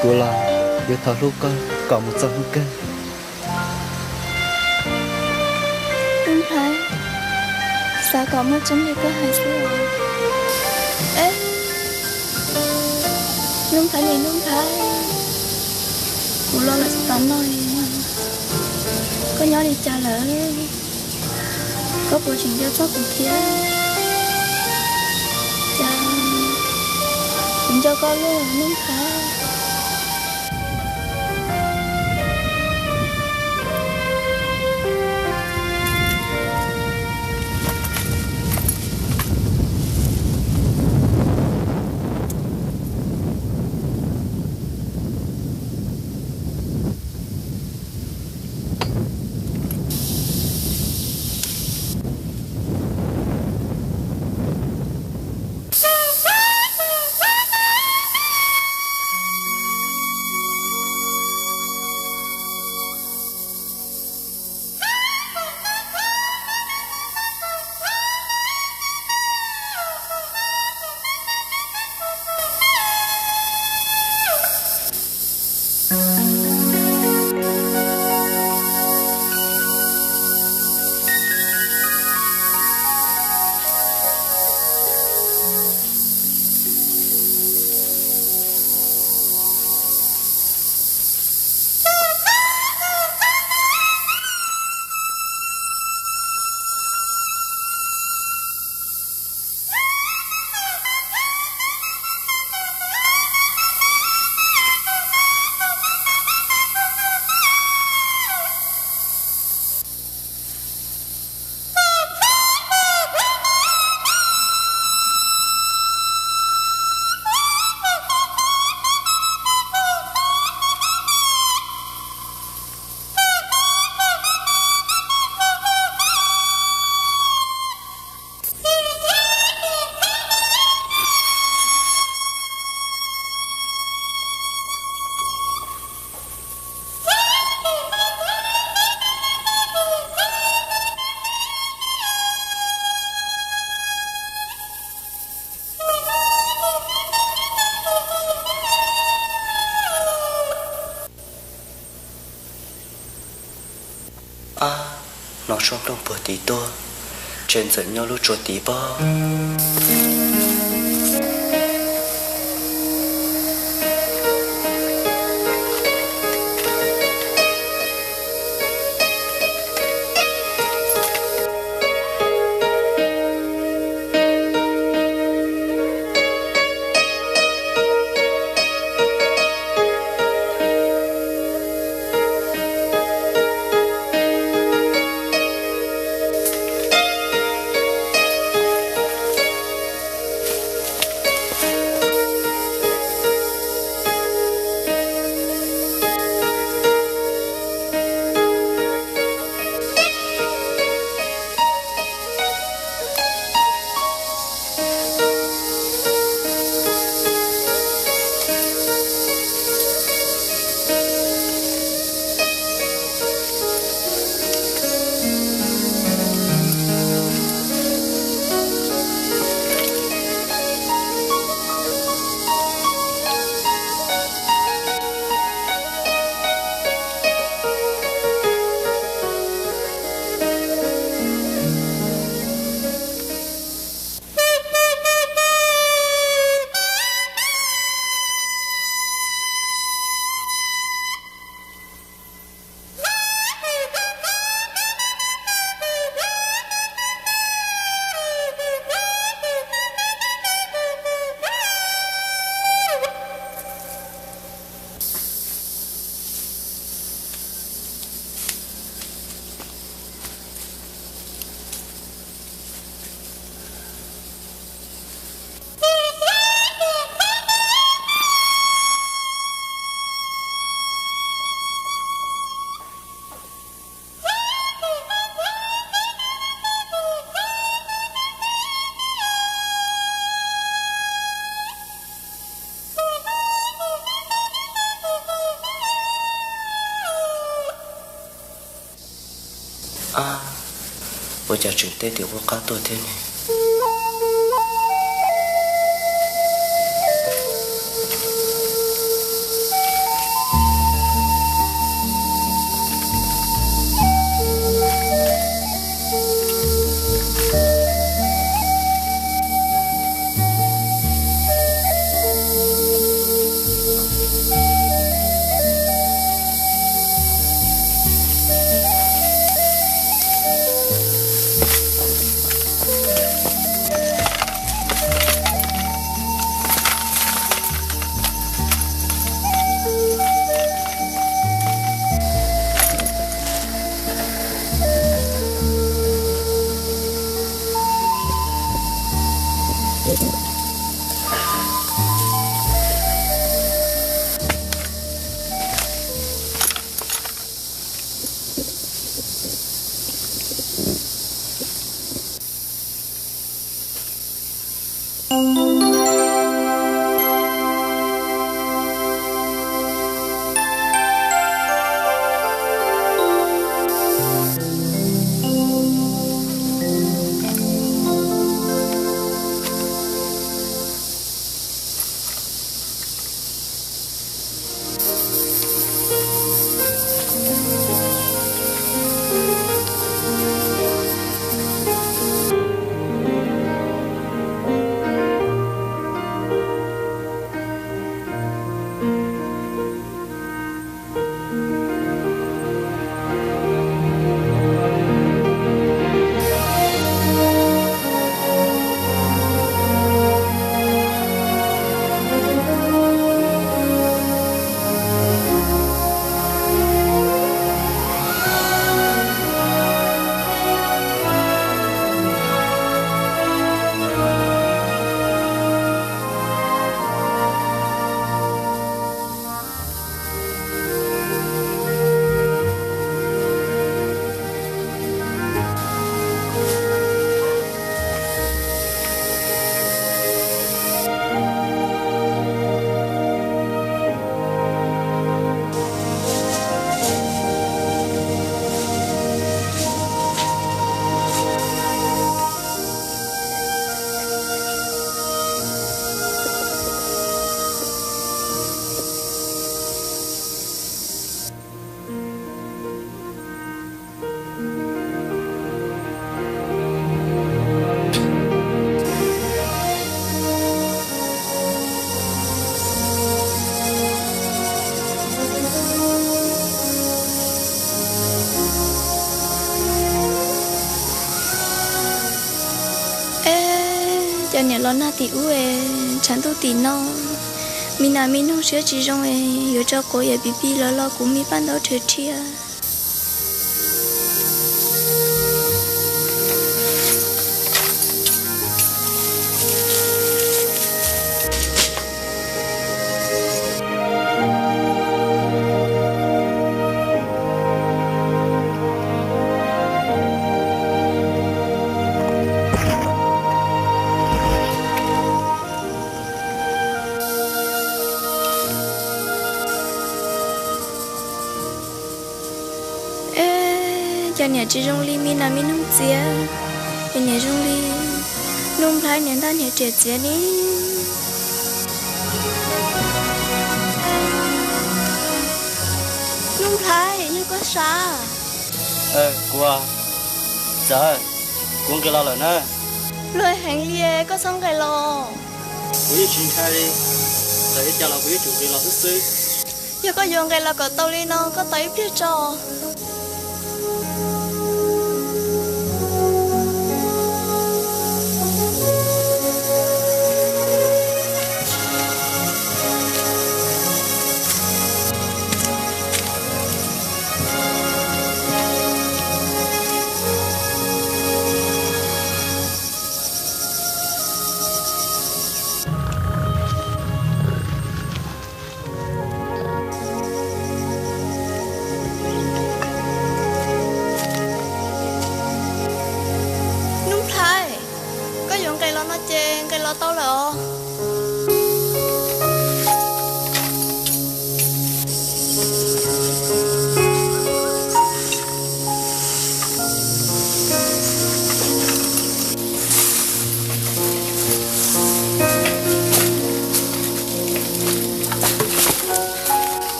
Kuv los yuav thov hlub koj kom mus txog hnub kawg. Nuj Nplhaib, xav kom muaj tseeb li koj hais xwb os. Nuj Nplhaib, Nuj Nplhaib, kuv los lawm txog tav no, koj nyob li cas lawm? Koj puas tseem nco txog kuv thiab? Cas kuv nco koj luaj Nuj Nplhaib. Ab, hnov suab nplooj puag tid tuaj, ntshe Ntxawm nyob lub tsua tid pob. Ab, ua cas tseem teb tim ub qab tuaj thiab ne? Niam los nag tim ub es tshav ntuj tim no, me nas me noog siab tsis zoo es yuav tso quav yam pib pib los los kuv me paj ntaub rhiav rhiav. Eb, cas niam tsis zoo li me nas me noog txiav, es niam zoo li Nuj Nplhaib niam ntaj niam riam txiav ne. Nuj Nplhaib, yog koj sab? Kuv, Ntxawm, kuv nqis los lawm na. Luag heev li, koj txhob nqis los. Kuv yeej tsis ntshai li, txawm li cas los kuv yeej tsum nqis los xwb xwb. Yog koj yuav nqis los kom tau li no, koj tos ib pliag tso. Nuj Nplhaib, koj yuav nqis los no ces nqis los tau lawm os.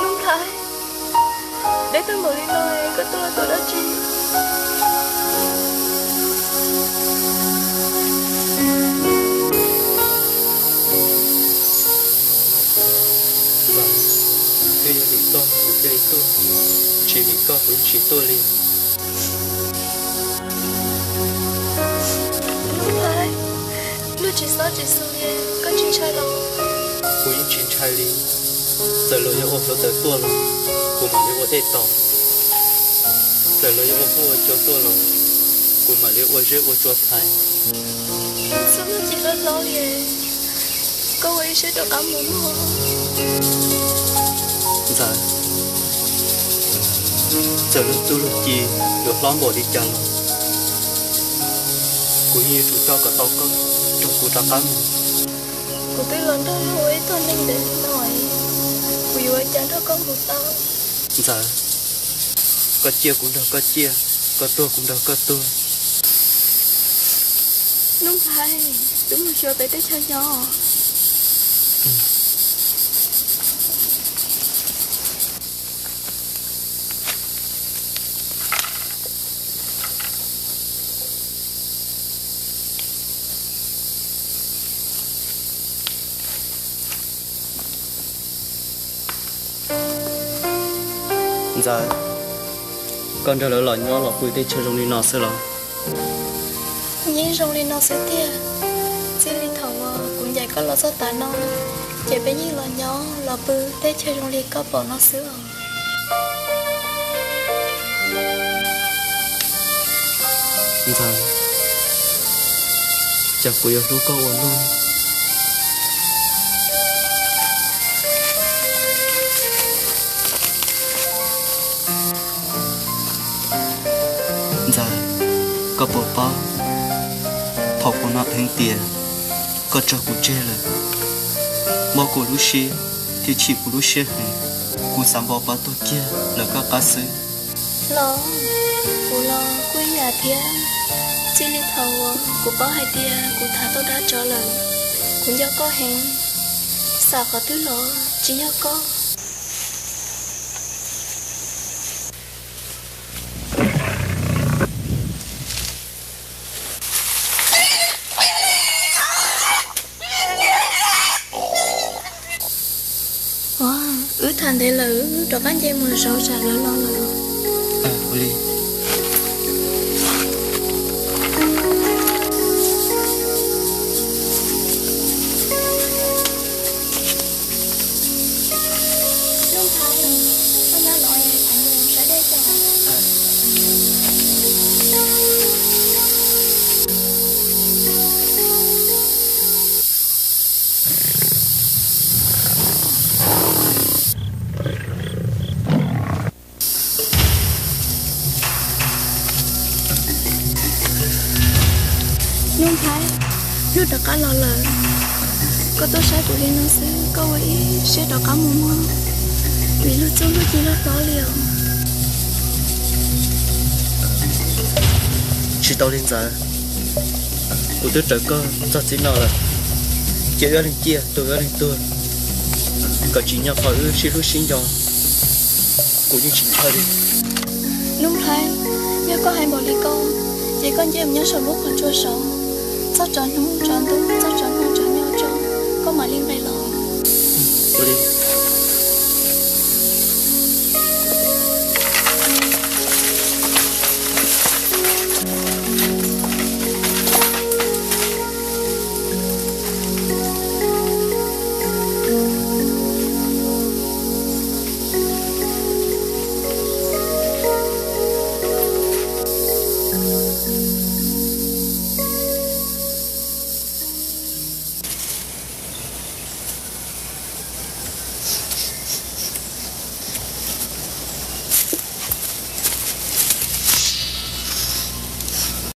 Nuj Nplhaib, deb tag npaum li no koj tuaj los tuaj dab tsi? Twb yog vim koj kuv thiaj li tuaj, tsis vim koj kuv yeej tsis tuaj li. Nuj Nplhaib, luag tsis xob tsis xu li, koj tsis ntshai los? Kuv yeej tsis ntshai li. Txawm luag yuav ua hluav taws tuaj los kuv mam li ua dej tos. Txawm luag yuav ua huab ua cua tuaj los kuv mam li ua zeb ua tsua thaiv. Xub luag tsis hlob hlob li, koj ua ib siab rov qab mus mog. Ntxawm, txawm luag txuj luag ci yuav hlob npaum li cas los kuv yeej yuav tsum coj kom tau koj nrog kuv rov qab mus. Kuv twb los nrog luag ua ib tug neeg ntev li no, kuv yuav ua cas nrog koj mus tau? Ntxawm, koj ciaj kuv nrog koj ciaj, koj tuag kuv nrog koj tuag. Nuj Nplhaib, wb mus xyuas pem teb chaws nyob. Ntxawm, koj nrog lawv los nyob los pw teb chaws zoo li no xwb los? Yeej zoo li no xwb tiag. Txij li thaum uas kuv ncaim koj los txog tav no, ces peb yeej los nyob los pw teb chaws zoo li koj pom no xwb os. Ntxawm, cas kuv yuav hlub koj ua luaj. Ntxawm, koj puas paub, thaum kuv hnov dheev tias koj tso kuv tseg lawm, mob kuv lub siab thiab chim kuv lub siab heev, kuv xav npau pov tuag kiag lawm koj qab xwb. Los, kuv los kuj ib yam thiab. Txij li thaum uas kuv paub hais tias kuv tham tau dab tsov lawm, kuv nco koj heev, xav qhov twg los tsis yog koj. Ua, wb tham ntev lawm, wb rov qab nce mus saum tsam lawv los lawm. Ua li. Los lawm, koj tuaj saib kuv li no xwb koj ua ib siab rov qab mus mog, vim luag txuj luag ci loj hlob li os. Tsis tau li ntxawm, kuv twb raws koj txog txij no lawm, cia wb ob leeg ciaj tuag wb ob leeg tuag, kom tsim nyog qhov wb sib hlub sib nco, kuv yeej tsis ntshaw li. Nuj Nplhaib, yog koj hais npaum li ko, ces koj nce mus nyob saum lub qhov tsua saud, txog tsaus hnub tsaus ntuj txog tsaus nag tsaus nyoog tso, koj mam li nqis los. Ua li.